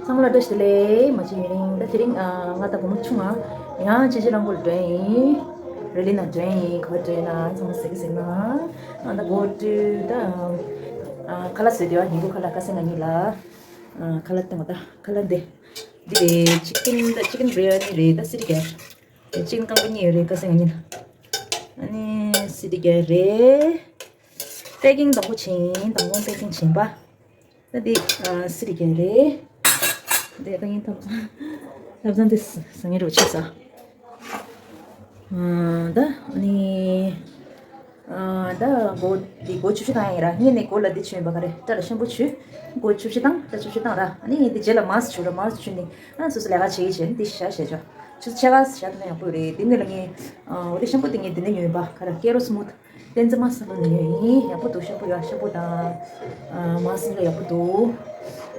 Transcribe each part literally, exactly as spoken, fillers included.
ཚང་མ་ལ་བཀྲ་ཤིས་བདེ་ལེགས། མ་བྱན་ཡུན་རིང་། ད་དེ་རིང་ཨ་ང་དང་བུ་མོ་ཆུང་ང་ཡང་ཅི་ཅི་རང་གོ་ལ་འགྲོ་ཡིན། རི་ལི་ན་འགྲོ་ཡིན། ག་པར་འགྲོ་ཡིན་ན་ཚང་མ་གཟིགས་གཟིགས་ན། ཨ་ད་གོ་ཏུ་ད་ཨ་ཁ་ལག་བཟོས་དུས་ཨ་ཉིན་གུང་ཁ་ལག་ཁ་སང་ང་གཉིས་ལ་ཨ་ཁ་ལག་སྟོན་གོ། ད་ཁ་ལག་འདི་འདི་རེད། ཅི་ཀིན་ད་ཅི་ཀིན་བི་རི་ཡ་ནི་རེད། ད་སི་རི་ག་རེད། ཅི་ཀིན་རྐང་པ་གཉིས་ཡོད་རེད། ཁ་སང་ང་གཉིས་ལ། ཨ་ནི་སི་རི་ག་རེད། པེ་ཀིང་དང་པོ་བྱིན། དང་པོ་པེ་ཀིང་བྱིན་པ། ད་འདི་ཨ་སི་རི་ག་རེད། འདི་ད་ཡིན་ཐབ་ཚང་། ཐབ་ཚང་འདི་ཟ་ངེ་རུ་ཆེ་ས། ཨ་ད་ནི་ཨ་ད་སྒོ་འདི་སྒོ་ཆུ་ཆུ་བཏང་ཡིན་ར། ངས་ནི་སྒོ་ལ་འདི་བྱོན་པ་ག་རེ་ད་ལ་ཤམ་པུ་བྱུ། སྒོ་ཆུ་ཆུ་བཏང་། ད་ཆུ་ཆུ་བཏང་ར། ཨ་ནི་འདི་རྗེས་ལ་མཱས་བྱུ་ར། མཱས་བྱུ་ནི་ཨ་སོ་སོ་ལས་ཀ་བྱེད་ཀྱི་བྱེད། འདི་ཤ་ཤ་ཆོ་ཆུ་ཚ་ཆ་ག་ཤ་ད་ཡག་པོ་རེད། འདི་ནི་ལ་ངས་ཨ་འོ་དེ་ཤམ་པུ་འདི་ངས་འདི་ནས་ཉོས་ཡིན་པ་ག་ར་ཀེ་རོ་སི་མུ་ཐི། བསྟན་འཛིན་མ་སལ་ལུན་ནས་ཉོས་ཡིན། ཡག་པོ་འདུག་ཤམ་པུ་ཡ། ཤམ་པུ་དང་ཨ་མ་སལ་ལ་ཡག་པོ་འདུག་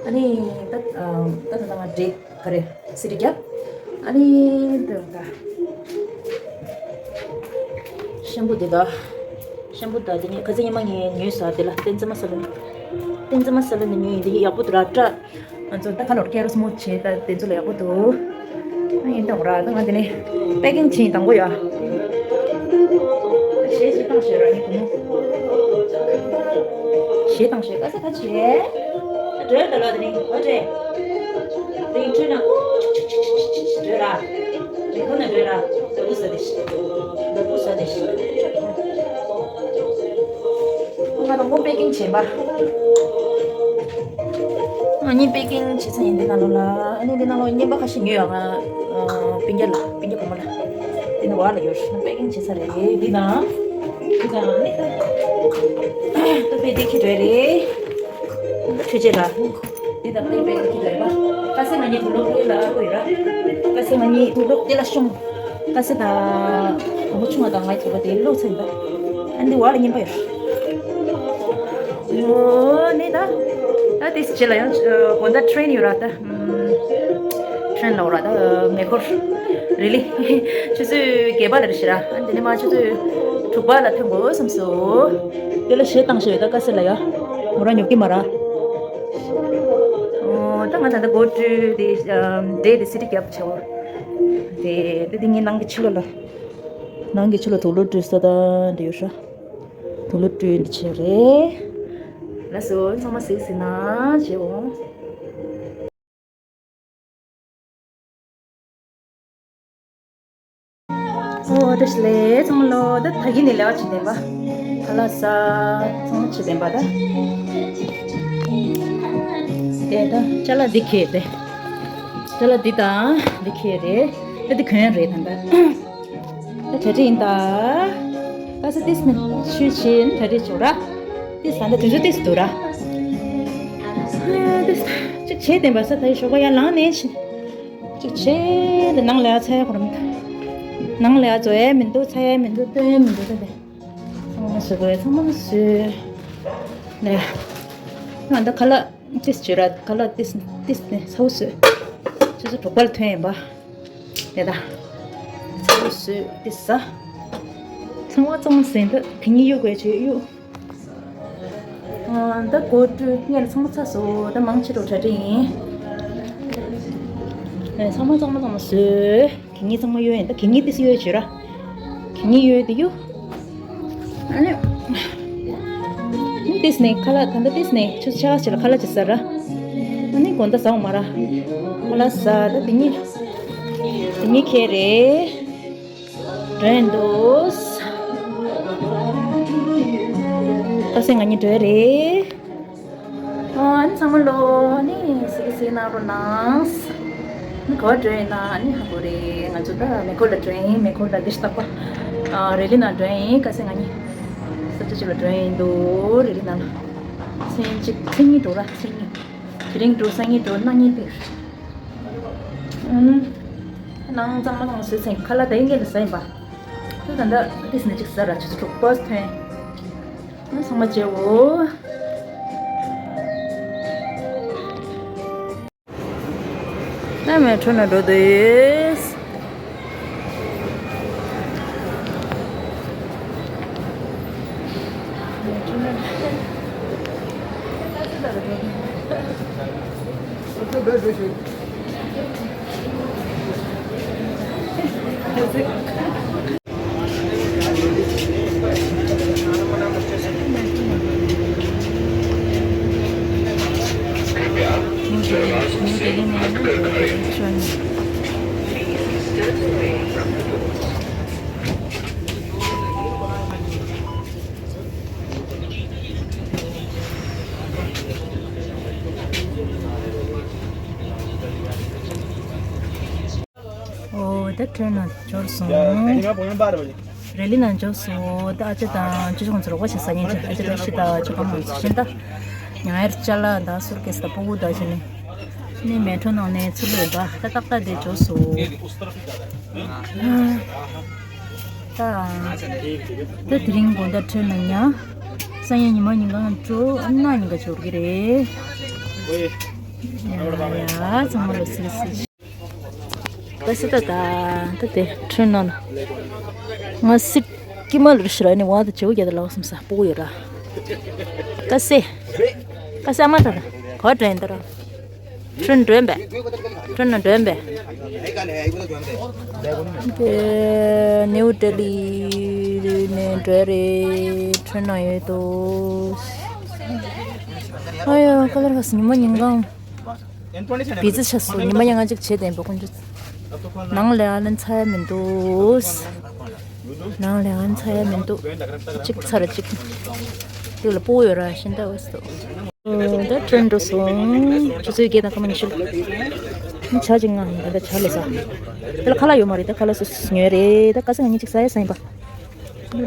ཨ་ནི་ད་ཨ་ད་ད་ང་འབྲས་ག་རེ་སི་རི་རྒྱབ། ཨ་ནི་ད་ད་ཤམ་པུ་དེ་ད་ཤམ་པུ་ད་དེ་ནི་ཁ་ཚ་ཉི་མ་ངས་ཉོས་ས་དེ་ལ་བསྟན་འཛིན་མ་སལ་ལུན། བསྟན་འཛིན་མ་སལ་ལུན་ནས་ཉོས་ཡིན། དེ་ཡག་པོ་འདུག་ར་ཏྲ། ང་ཚོ་ད་ཁ་ལོར་ཀེ་རོ་སི་མུ་ཐི་བྱས། ད་དེ་ཚོ་ལ་ཡག་པོ་འདུག་ཨ་ཡིན་ད་འོ་ར། ད་ང་དེ་ནས་པེ་ཀིང་བྱས་དང་པོ་ཡ། ཞེས་ཞེས་བཏང་ཞེས་ར་ཡིན་གོ། ཞེས་བཏང་ཞེས་ཀ་ས་ཁ་ཆེ། ད་འགྲོས་ད་ལོ་དེ་ནས་འོ་འདྲས། དེ་ཡིན་འཕྲོས་ན་འགྲོས་ར། དེ་ཁོ་ན་འགྲོས་ར། ད་བུ་ས་དེ་ཤི། ད་བུ་ས་དེ་ཤི། ང་དང་པོ་པེ་ཀིང་བྱས་པ། ང་གཉིས་པེ་ཀིང་བྱས་ཚར་ཡིན། འདི་ནང་ལོགས་ལ་ཨ་ནི་འདི་ནང་ལོགས་རྔན་པ་ཁ་ཤས་ཉོས་ཡོད། ང་ཨ་སྤུན་ཀྱག་ལ་སྤུན་ཀྱག་བུ་མོ་ལ་འདི་ནང་བར་ལ་ཡོད། པེ་ཀིང་བྱས་ཚར་རེད། འདི་དང་འདི་དང་ནི་ད་ད་པེ་འདི་ཁྱེར་འགྲོ་རེད། འདི་ད་པེ་པེ་འདི་ཁྱེར་འགྲོ་རེད་པ། ཁ་སང་ང་གཉིས་དུག་ལོག་དེ་ལ་ཨ་ཁོ་ཡོད་ར། ཁ་སང་ང་གཉིས་དུག་ལོག་དེ་ལ་ཤོང་། ཁ་སང་ད་བུ་མོ་ཆུང་བ་དང་ང་གཉིས་དུག་ལོག་དེ་ལོག་ཚར་ཡིན་པ། ཨ་འདི་བར་ལ་རྔན་པ་ཡོད། ཨོ་ནི་ད། ད་དེ་རྗེས་ལ་ཡང་དགོང་དག་ཊི་རེན་ཡོད་ར་ད། ཊི་རེན་ལ་འོ་ར་ད་མེ་འཁོར། རི་ལི། ཆུ་ཚོད་བརྒྱད་པ་ལ་རེད་ཤི་ར། ཨ་དེ་ནས་མ་ཆུ་ཚོད་དྲུག་པ་ལ་ཐོན་དགོས་བསམ་སོང་། དེ་ལ་གཞས་བཏང་ཤོག་ད་ཀ་སེ་ལ་ཡ། མོ་རང་ཉོབ་ཀྱི་མ་ར། ཨོ་ད་ང་ད་ལྟ་སྒོ་བཀྲུས་དེ་འབྲས་དེ་སི་ཏི་རྒྱབ་བྱའོ། དེ་དེ་དེ་ངའི་ནང་གི་ཕྱི་ལོགས་ལ། ནང་གི་ཕྱི་ལོགས་དུག་ལོག་བཀྲུས་ས་ད་འདྲ་ཡོད་ཤ། དུག་ལོག་བཀྲུས་འདི་བྱས་རེད། ལགས་སོ། ཚང་མ་གཟིགས་ཟིན་ན་བྱེད་འོང་། ཨོ་བཀྲ་ཤིས་བདེ་ལེགས་ཚང་མ་ལོ། ད་ད་གིན་ནས་ལས་ཀ་བྱེད་བདེན་པ། ཁ་ལག་ཟ། ཚང་མ་བྱེད་བདེན་པ་ད། དེ་ད་ཅ་ལག་འདི་ཁྱེར་ཏེ། ཅ་ལག་འདི་དང་འདི་ཁྱེར་རེད། ད་འདི་གོན་རེད་ད་ད། ད་གྲ་སྒྲིག་ཡིན་ད། ད་ས་ཏིས་ནི་ཆུ་ཆེན་གྲ་སྒྲིག་བྱོས་ར། ཏིས་ད་ད་དུས་ཚོད་ཏིས་འདུག་ར། ཏིས་ཅིག་བྱེད་བདེན་པ་ས་ད་ཡི་ཞོགས་པ་ཡར་ལངས་ནས་ཕྱིན། ཅིག་བྱེད་དེ་ནང་ལས་ཚ་ཡ་གོ་རམ་ད། ནང་ལས་ཚ་ཡ་མི་འདུག་ཚ་ཡ་མི་འདུག་སྟོན་མི་འདུག་ད་དེ། ཚང་མ་བཟོས་དགོས་ཚང་མ་བཟོས། ལས། ང་ད་ཁ་ལག་ཏིས་བྱོས་ར། ཁ་ལག་ཏིས་ཏིས་ནས་ཚ་བོ་བཟོས། ཆུ་ཚོད་དྲུག་པ་ལ་ཐོན་ཡིན་པ། དེ་ད། ཚ་བོ་བཟོས་ཏིས་ཟ། ཚང་མ་ཚང་མ་ཟིན་ད་དེ་གཉིས་གཡུག་དགོས་བྱས་གཡུག་ཨ་ད་སྒོ་བཀྲུས་སྔོན་ལ་ཚང་མ་ཚ་སོང་། ད་མང་ཆེ་རུ་གྲ་སྒྲིག་ཡིན། ཨེ་ཚང་མ་ཚང་མ་ཚང་མ་བཟོས། གད་སྙིགས་ཚང་མ་གཡོ་ཡིན། ད་གད་སྙིགས་ཏིས་གཡོ་བྱོས་ར། གད་སྙིགས་གཡོ་དེ་གཡུག་ཨ་ནི། ཏིས་ནས་ཁ་ལག་ད་ལྟ་ཏིས་ནས་ཆུ་ཚོད་ཕྱེད་ཀ་ཅིག་ལ་ཁ་ལག་ཅིག་ཟ་ར། ཨ་ནི་དགོང་དག་ཟ་འོང་མ་ར། ཁ་ལག་ཟ། ད་དེ་གཉིས། དེ་གཉིས་ཁྱེར་རེད། འགྲོ་ཡིན་འདུག་ཁ་སང་ང་གཉིས་འགྲོ་ཡ་རེད། ཨ་ནི་ཚང་མ་ལོ་ནི་གཟིགས་གཟིགས་གནང་རོགས་གནང་། ནི་ག་པར་འགྲོ་ཡིན་ན་ནི་ཧ་གོ་རེད། ང་ཚོ་ད་མེ་འཁོར་ལ་འགྲོ་ཡིན། མེ་འཁོར་ལ་དེ་ལྟ་བ། ཨ་རི་ལི་ན་འགྲོ་ཡིན། ཁ་སང་ང་གཉིས་ས་ཆ་ཅིག་ལ་འགྲོ་ཡིན་འདུག་རི་ལི་ན་ལ། མཚན་གཅིག་མཚན་གཉིས་འགྲོ་ར་མཚན་གཉིས། དེ་རིང་འགྲོ་སང་ཉིན་འགྲོ་གནངས་ཉིན་དེར། ཨུམ། ནང་གཙང་མ་གང་བཟོས་ཚེ་ཁ་ལག་དེ་ངེད་ལ་ཟ་ཡིན་པ། ཁོས་ད་ལྟ་ཏིས་ནས་ཅིག་ཟ་ར་ཆུ་ཚོད་དྲུག་པ་ཐོན། ཨུམ་ཚང་མ་བརྗེའོ། ད་མེ་ཊྲོ་ནང་འགྲོ་འདོད་ཡོད། ཨོ། ད་ཁྲོན་ནང་འབྱོར་སོང་། རེ་ལི་ནང་འབྱོར་སོང་། ད་ཨ་ཅག་དང་ཅོ་ཅོ་ཁོང་ཚོ་རོགས་པ་བྱེད་ས་ཉན་ཅིག་ཨ་ཅག་ད་ཤི་ད་ཅོ་ཁོང་ཚོ་ཤི་ད། ཉང་ཡར་ཅ་ལག་ད་སུར་ཀེས་ད་སྤུ་གུ་ད་བྱས་ནས། ནི་མེ་ཊྲོ་ནང་ནས་ཚུར་ལོས་པ་ད་ཏག་ཏག་དེ་འབྱོར་སོང་། ད། ད་དེ་རིང་དགོང་དག་ཁྲོན་ནང་ཉལ། སང་ཉིན་ཉི་མ་ཉིན་གང་འགྲོ་ན་ཉིན་གང་འབྱོར་གི་རེད། ཡ་ཡ་ཚང་མ་ལ་སིག་སིག་ད་སི་ད་ད་ད་དེ་ཁྲོན་ནང་ང་སིག་ཀི་མ་ལུར་ཤི་ར་ནི་བ་ད་བྱེའུ་རྒྱ་ད་ལག་སམ་ས་སྤུ་གུ་ཡོད་ར། ཀ་སེ། ཀ་སེ་ཨ་མ་ད་ད་གོ་དྲན་ད་ར། ཁྲོན་འགྲོན་པས། ཁྲོན་ན་འགྲོན་པས། དེ་ནེའུ་ཏེ་ལི་ནས་འགྲོ་རེད། ཁྲོན་ན་ཡོད་དོ། ཨ་ཡོ་ཀ་ལར་ཁ་སི་ཉི་མ་ཉིན་གང་བི་ཛི་ཆ་སོ་ཉི་མ་ཡང་ང་ཅིག་བྱེད་བསྟན་པ་ཀུན་ཅི། ནང་ལས་ཨ་ལན་ཚ་ཡ་མི་འདུག་ནང་ལས་ཨ་ལན་ཚ་ཡ་མི་འདུག་གཅིག་ཚར་གཅིག་དེ་ལ་སྤུ་གུ་ཡོད་ར་ཤིན་ཏུ་འོས་སོ། ད་ཁྲོན་འགྲོ་སོང་། ཆུ་ཚོད་བརྒྱད་དང་སྐར་མ་ཉི་ཤུ་ལ། ཆ་ཅིག་ང་ད་ལྟ་ཆ་ལས་ས། དེ་ལ་ཁ་ལག་ཡོད་མ་རེད། ད་ཁ་ལག་སོ་སོ་ཉོས་རེད། ད་ཀ་སེ་ང་གཉིས་ཅིག་ཟ་ཡ་ཟ་ཡིན་པ།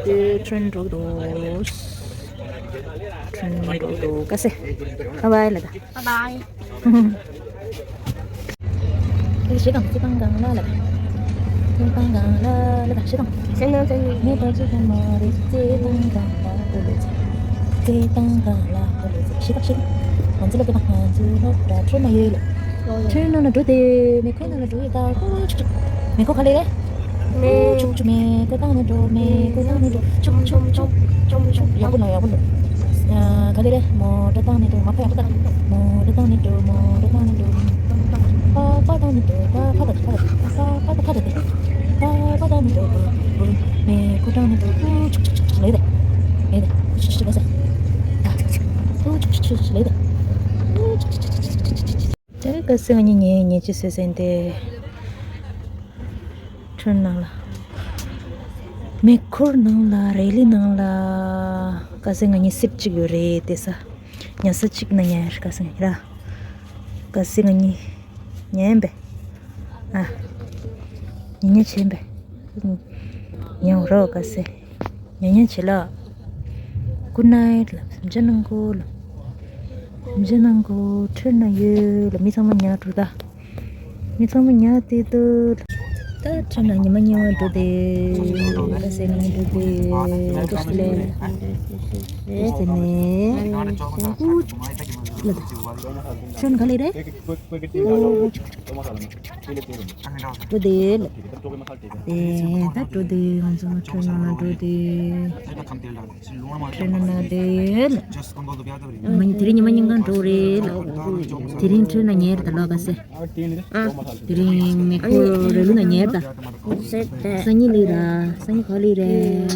དེ་ཁྲོན་འགྲོ་འདུག་ཁྲོན་འགྲོ་འདུག་ཀ་སེ། བྷའི་བྷའི་ལ་ད། བྷའི་བྷའི། ཞེ་དང་ཚེ་དང་གང་ལ་ལ། ཚེ་དང་གང་ལ་ལ་ཞེ་དང་། ཚེ་ནང་ཚེ་ནང་། ངས་ད་ཚེ་དང་མ་རེད། ཚེ་དང་གང་ལ་ལ་ཚེ། ཚེ་དང་གང་ལ་ལ་ཚེ། ཞེ་དང་ཞེ་དང་། ང་ཚོ་ལ་ཀེ་དང་ང་ཚོ་ལ་ད་ཁྲོན་ན་ཡོད་ལ། ཁྲོན་ནང་ལ་འགྲོ་དེ་མེ་འཁོར་ནང་ལ་འགྲོ་ཡོད་ད་ཀུ་ཅུ་ཅུ། མེ་འཁོར་ག་ལེ་རེད། མེ་ཆུག་ཆུག་མེ་ཀོ་བཏང་ནས་འགྲོ། མེ་ཀོ་བཏང་ནས་འགྲོ། ཆུག་ཆུག་ཆུག་ཆུག་ཆུག་ཡག་པོ་འདུག་ཡག་པོ་འདུག་ཨ། ག་ལེ་རེད། མོ་ཊ་བཏང་ནས་འགྲོ། མ་ཕ་ཡག་པོ་བཏང་། མོ་ཊ་བཏང་ནས་འགྲོ། མོ་ཊ་བཏང་ནས་འགྲོ། པ་པ་བཏང་ནས་འགྲོ། པ་ཕ་ད་ཕ་ད་པ་པ་ད་ཕ་ད་དེ། པ་པ་བཏང་ནས་འགྲོ། མེ་ཀོ་བཏང་ནས་འགྲོ། ཆུག་ཆུག་ཆུག་ཆུག་ལེ་རེད། ལེ་རེད། ཆུག་ཆུག་ཆུག་ལེ་རེད། ད་ཆུག་ཆུག་ཆུག་ཆུག་ལེ་རེད། ཆུག་ཆུག་ཆུག་ཆུག་ཆུག་ཆུག་ཆུག་ཆུག་དེ་ཀ་སེ་ང་གཉིས་ཉལ་ཉལ་ཅི་སེ་སེན་ཏེ། ཁྲོན་ནང་ལ། མེ་འཁོར་ནང་ལ་རེ་ལི་ནང་ལ། ཀ་སེ་ང་གཉིས་སིབ་གཅིག་ཡོད་རེད་དེ་ས། ཉལ་ས་གཅིག་ན་ཉལ་ཀ་སེ་ང་གཉིས་ར། ཀ་སེ་ང་གཉིས་ཉལ་ཡིན་པས། ཨ། ཉལ་ཉལ་བྱེད་ཡིན་པས། ཉལ་རོགས་ཀ་སེ། ཉལ་ཉལ་བྱེད་ལ། Good night ལ་གཟིམ་འཇག་གནང་གོ་ལ། གཟིམ་འཇག་གནང་གོ་ཁྲོན་ན་ཡོད་ལ། མི་ཚང་མ་ཉལ་འགྲོ་ད། མི་ཚང་མ་ཉལ་དེ་དུ་ལ། ད་ཁྲོན་ན་ཉི་མ་ཉི་མ་འགྲོ་དེ། ད་ཟེར་ན་འགྲོ་དེ། འགྲོ་སི་ལེ། འགྲོ་སི་ལེ། ཁྲོན་ག་ལེ་རེད། འགྲོ་དེ་ལ། དེ་ད་འགྲོ་དེ་ང་ཚོ་ཁྲོན་ནང་ལ་འགྲོ་དེ། ཁྲོན་ནང་ལ་དེ་ལ། ཉི་མ་དེ་རིང་ཉི་མ་ཉིན་གང་འགྲོ་རེད་ལ། དེ་རིང་ཁྲོན་ན་ཉལ་ད་ལོ་ག་སེ། དེ་རིང་མེ་འཁོར་རེ་ལུ་ན་ཉལ་ད། སང་ཉིན་ལི་ར། སང་ཉིན་ག་ལི་རེད།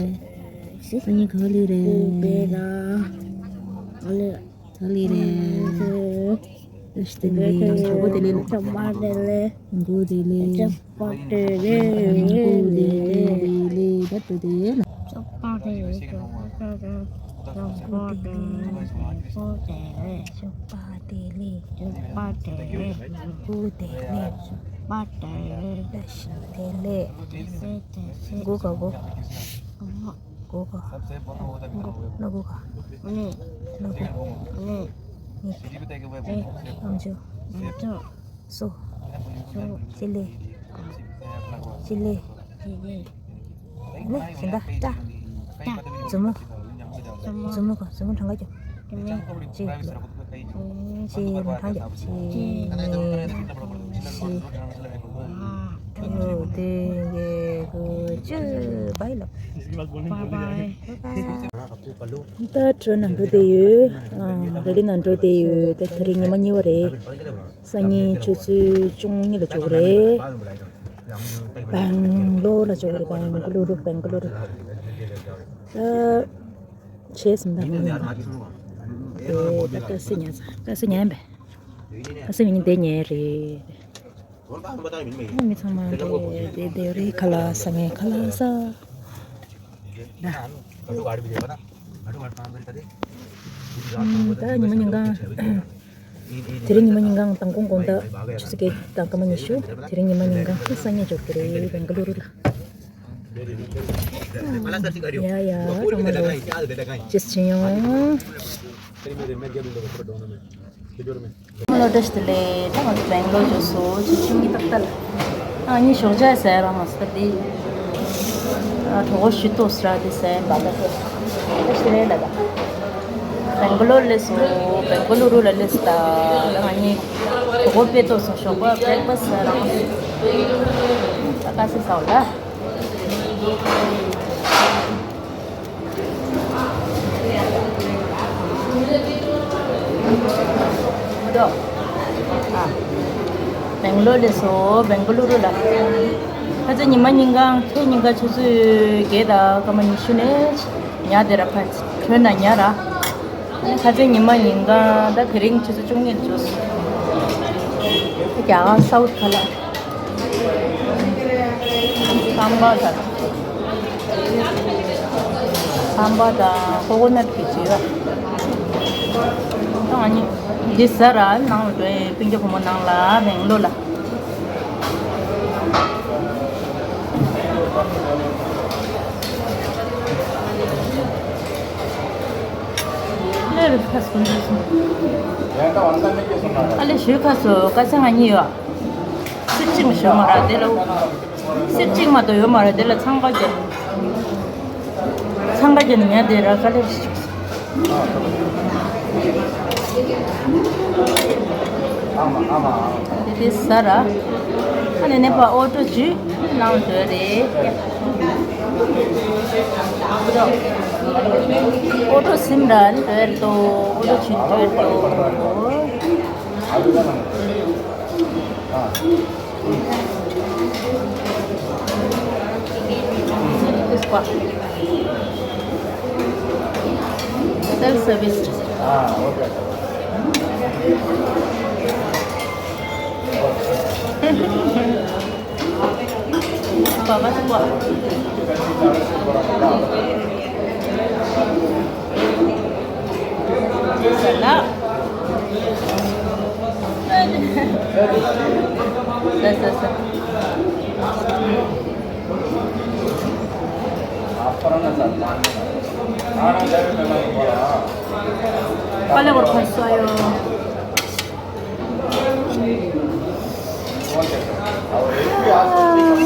སང་ཉིན་ག་ལི་རེད། ག་ལི་རེད། ཨུ་ཤི་དེ་ནི་གྲོགས་པོ་དེ་ལས་ལ། གྲོགས་པོ་དེ་ལས། མགོ་དེ་ལས། མགོ་དེ་ལས། ལས་ལས་ལས་ལས་ད་དུ་དེ་ལ། གྲོགས་པོ་དེ་ལས། གྲོགས་པོ་དེ་ལས། གྲོགས་པོ་དེ་ལས། གྲོགས་པོ་དེ་ལས། མགོ་དེ་ལས། གྲོགས་པོ་དེ་ལས། ལས་ཤི་དེ་ལས། མགོ་ག་གོ། གོ་ག་ལ་གོ་ག་ལ་གོ། ནི། ཨམ་ཅོ། སོ། སོ། ཅི་ལེ། ཅི་ལེ། ནི་ཤིན་ད་ཏྲ། མཛུབ་མོ། མཛུབ་མོ་ག་མཛུབ་མོ་གྲངས་ཀ་རྒྱོབ། གཅིག་ལ། གཅིག་ལ་གྲངས་རྒྱོབ། གཅིག་གཉིས། གསུམ། དྲུག་དེ་ཡི་གུ་བཅུ། བྷའི་ལབ། བྷའི་བྷའི། ད་ཊེ་རེན་ནང་འགྲོ་བསྡད་ཡོད། ཨ། རི་ལི་ནང་འགྲོ་བསྡད་ཡོད། ད་དེ་རིང་ཉི་མ་གཉིས་པ་རེད། སང་ཉིན་ཆུ་ཚོད་བཅུ་གཉིས་ལ་འབྱོར་གི་རེད། སྦེང་ལོར་ལ་འབྱོར་གི་རེད། སྦེང་ལུ་རུ། སྦེང་ལུ་རུ། ད་བྱས་སོང་། ད་ངོ་ཡིན་ད། ཨེ། ད་ཀ་སེ་ཉལ་ས། ཀ་སེ་ཉལ་པས། ཀ་སེ་ཉལ་ནས་བསྡད་ཉལ་རེད། མི་ཚང་མ་འདི་འདི་རེད། ཁ་ལག་ཟ་མཁན། ཁ་ལག་ཟ། ད་ཉི་མ་ཉིན་གང་། དེ་རིང་ཉི་མ་ཉིན་གང་མདང་དགོང་དགོང་དག་ཆུ་ཚོད་བརྒྱད་དང་སྐར་མ་ཉི་ཤུ། དེ་རིང་ཉི་མ་ཉིན་གང་སང་ཉིན་འབྱོར་གྱི་རེད། སྦེང་ལུ་རུ་ལ། ཡ་ཡ། ཚང་མ་ལོ་ཅེས་བྱེད་ཡོང་། ལོ་བཀྲ་ཤིས་བདེ་ལེགས། ད་ང་ཚོ་སྦེང་ལོར་འབྱོར་སོང་། ཆུ་ཚོད་གཉིས་ཏག་ཏག་ལ། ཨ་ནི་ཞོགས་ཇ་ཟས་རག་མ་སོང་། ད་འདི་གྲོད་ཁོག་ཞུ་ཏོ་སི་ར་དེ་ཟས་པ་ད། བཀྲ་ཤིས་བདེ་ལེགས་ལ། ད་སྦེང་ལོར་སླེབས་སོང་། སྦེང་ལུ་རུ་ལ་སླེབས་སོང་། ད་ང་གཉིས་གྲོད་ཁོག་དཔེ་ལྟོགས་སོང་། ཞོགས་པ་བྷི་རེག་ཕ་སི་ཟས་རག་མ་སོང་། ད་ཁ་སེ་ཟ་འོ་ད། སྦེང་ལོར་སླེབས་སོང་། སྦེང་ལུ་རུ་ལ། ཁ་སང་ཉི་མ་ཉིན་གང་། ཁ་སང་ཉིན་གང་ཆུ་ཚོད་བརྒྱད་དང་སྐར་མ་ཉི་ཤུ་ནས་ཉལ་བསྡད་ར། ཕར་ཊེ་རེན་ནང་ཉལ་ར། ཁ་སང་ཉི་མ་ཉིན་གང་། ད་དེ་རིང་ཆུ་ཚོད་བཅུ་གཉིས་ལ་འབྱོར་སོང་། རྒྱ་གར་སའུཐ་ཁ་ལག་སམ་བར་དང་། སམ་བར་དང་ཀོ་ཀོ་ནཊ་གི་ཇུས་པ། ད་ང་གཉིས་འདི་ཟ་ར་ནང་ལ་འགྲོ་ཡིན། སྤུན་ཀྱག་བུ་མོ་ནང་ལ། སྦེང་ལོར་ལ། ཨ་ལེ་ཞུ་ཁ་སོ། ཀ་སེ་ང་གཉིས་ཡོད། སེར་གཅིག་མ་ཞུ་མ་ར་དེ་ལ། སེར་གཅིག་མ་གཏོགས་ཡོད་མ་རེད། དེ་ལ་ཚང་ཀ་རྒྱབ། ཚང་ཀ་རྒྱབ་ནས་ཉལ་བསྡད་ར། དཀའ་ལས་ཞིག་དེ་དེ་ཟ་ར། ཨ་ནི་ནེ་པ་ཨོ་ཊོ་ཇུས་ནང་འགྲོ་རེད། ཨོ་ཊོ་སིམ་ར་འགྲོ་རེད་དོ། ཨོ་ཊོ་ཇུས་འགྲོ་རེད་དོ། Self service.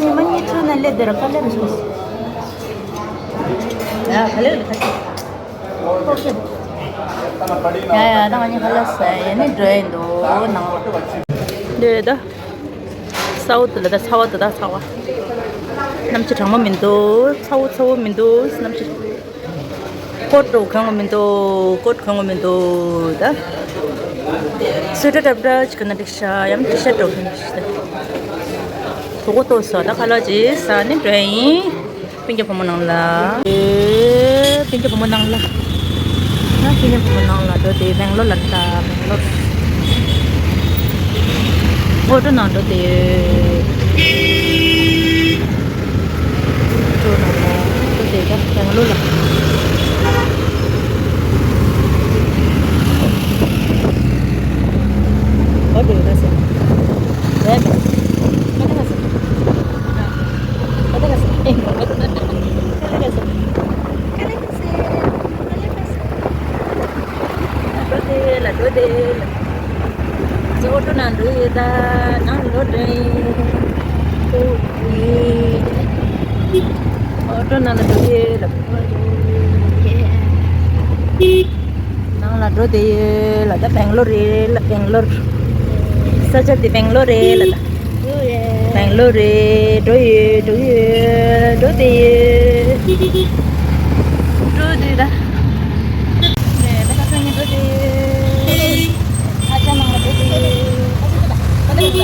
ཉི་མ་གཉིས་ཁྲོད་ནས་སླེབས་དེ་ར་དཀའ་ལས་རེད་ཤག་ཡ་དཀའ་ལས་རེད། ཡ་ཡ། ད་ང་གཉིས་ཁ་ལག་ཟ་ཡ་ནི་འགྲོ་ཡི་འདུག་ནང་ལ། འདི་ད་ས་འོག་ཏུ་ལ། ད་ཚ་བ་ད། ད་ཚ་བ། གནམ་གཤིས་གྲང་མོ་མི་འདུག་ཚ་བོ་ཚ་བོ་མི་འདུག་གནམ་གཤིས། ཀོཊ་འདྲ་གང་མི་འདུག་ཀོཊ་གང་མི་འདུག་ད་སུ་ཊར་འདྲ་འདྲ་ཅིག་ག་ན་འགྲིག་ཤག་ཡང་ཊི་ཤར་འདྲ་གང་ཞིག་ད་དོ་གོ་ཏོ་སོ། ད་ཁ་ལག་ཅིག་ཟ་ནས་འགྲོ་ཡིན། སྤུན་ཀྱག་བུ་མོ་ནང་ལ། ཨེ། སྤུན་ཀྱག་བུ་མོ་ནང་ལ། ང་སྤུན་ཀྱག་བུ་མོ་ནང་ལ་འགྲོ་དེ། སྦེང་ལོར་ལ། ད་སྦེང་ལོར། ཨོ་ཊོ་ནང་འགྲོ་དེ། ཨོ་ཊོ་ནང་ལ་འགྲོ་དེ། ད་སྦེང་ལོར་ལ། ཨོ་ཊོ་ཡོད་ད་ཟེར། ཨེ་མེད། ཨ་ད་ག་ཟེར། ཨ་ད་ག་ཟེར། ཨེ་མེད། ཨ་ད་ག་ཟེར། འགྲོ་དེ་ལ། འགྲོ་དེ་ལ། ང་ཚོ་ཨོ་ཊོ་ནང་འགྲོ་ཡོད། ད་ནང་ལ་འགྲོ་དོན། ཨོ་ཊོ་ནང་ལ་འགྲོ་དེ་ལ། ནང་ལ་འགྲོ་དེ་ལ། ད་སྦེང་ལོར་རེད་ལ། སྦེང་ལོར། ས་ཆ་དེ་སྦེང་ལོར་རེད་ལ། ད་སྦེང་ལོར་རེད། འགྲོ་ཡོད། འགྲོ་ཡོད། འགྲོ་དེ་ཡོད། འགྲོ་དེ་ད། ད་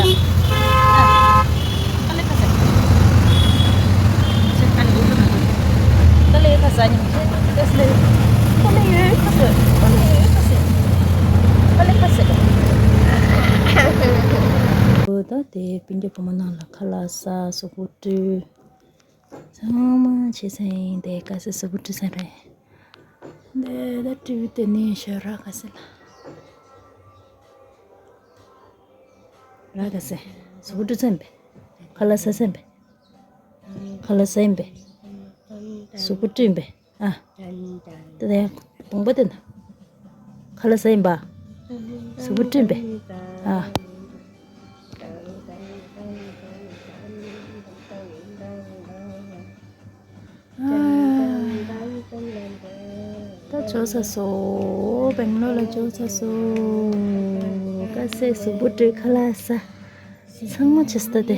དེ་སྤུན་ཀྱག་བུ་མོ་ནང་ལ་ཁ་ལག་ཟ། གཟུགས་པོ་བཀྲུས། ཚང་མ་བྱས་ཚར་ཡིན། དེ་ག་ཟེ་གཟུགས་པོ་བཀྲུས་ཚར་རེད། འདི་ད་བཀྲུས་དེ་ནས་ཞོར་ར་ག་ཟེ་ལ། ར་ག་ཟེ། གཟུགས་པོ་བཀྲུས་ཚར་ཡིན་པས། ཁ་ལག་ཟ་ཚར་ཡིན་པས། ཁ་ལག་ཟ་ཡིན་པས། གཟུགས་པོ་བཀྲུས་ཡིན་པས། ཨ། དེ་ནས་གདོང་པ་དེ་ན། ཁ་ལག་ཟ་ཡིན་པ། གཟུགས་པོ་བཀྲུས་པས། ཨ། ད་འབྱོར་ཚར་སོང་། སྦེང་ལོར་ལ་འབྱོར་ཚར་སོང་། ག་ཟེ་གཟུགས་པོ་བཀྲུས་ཁ་ལག་ཟ། ཚང་མ་བྱས་ད་དེ།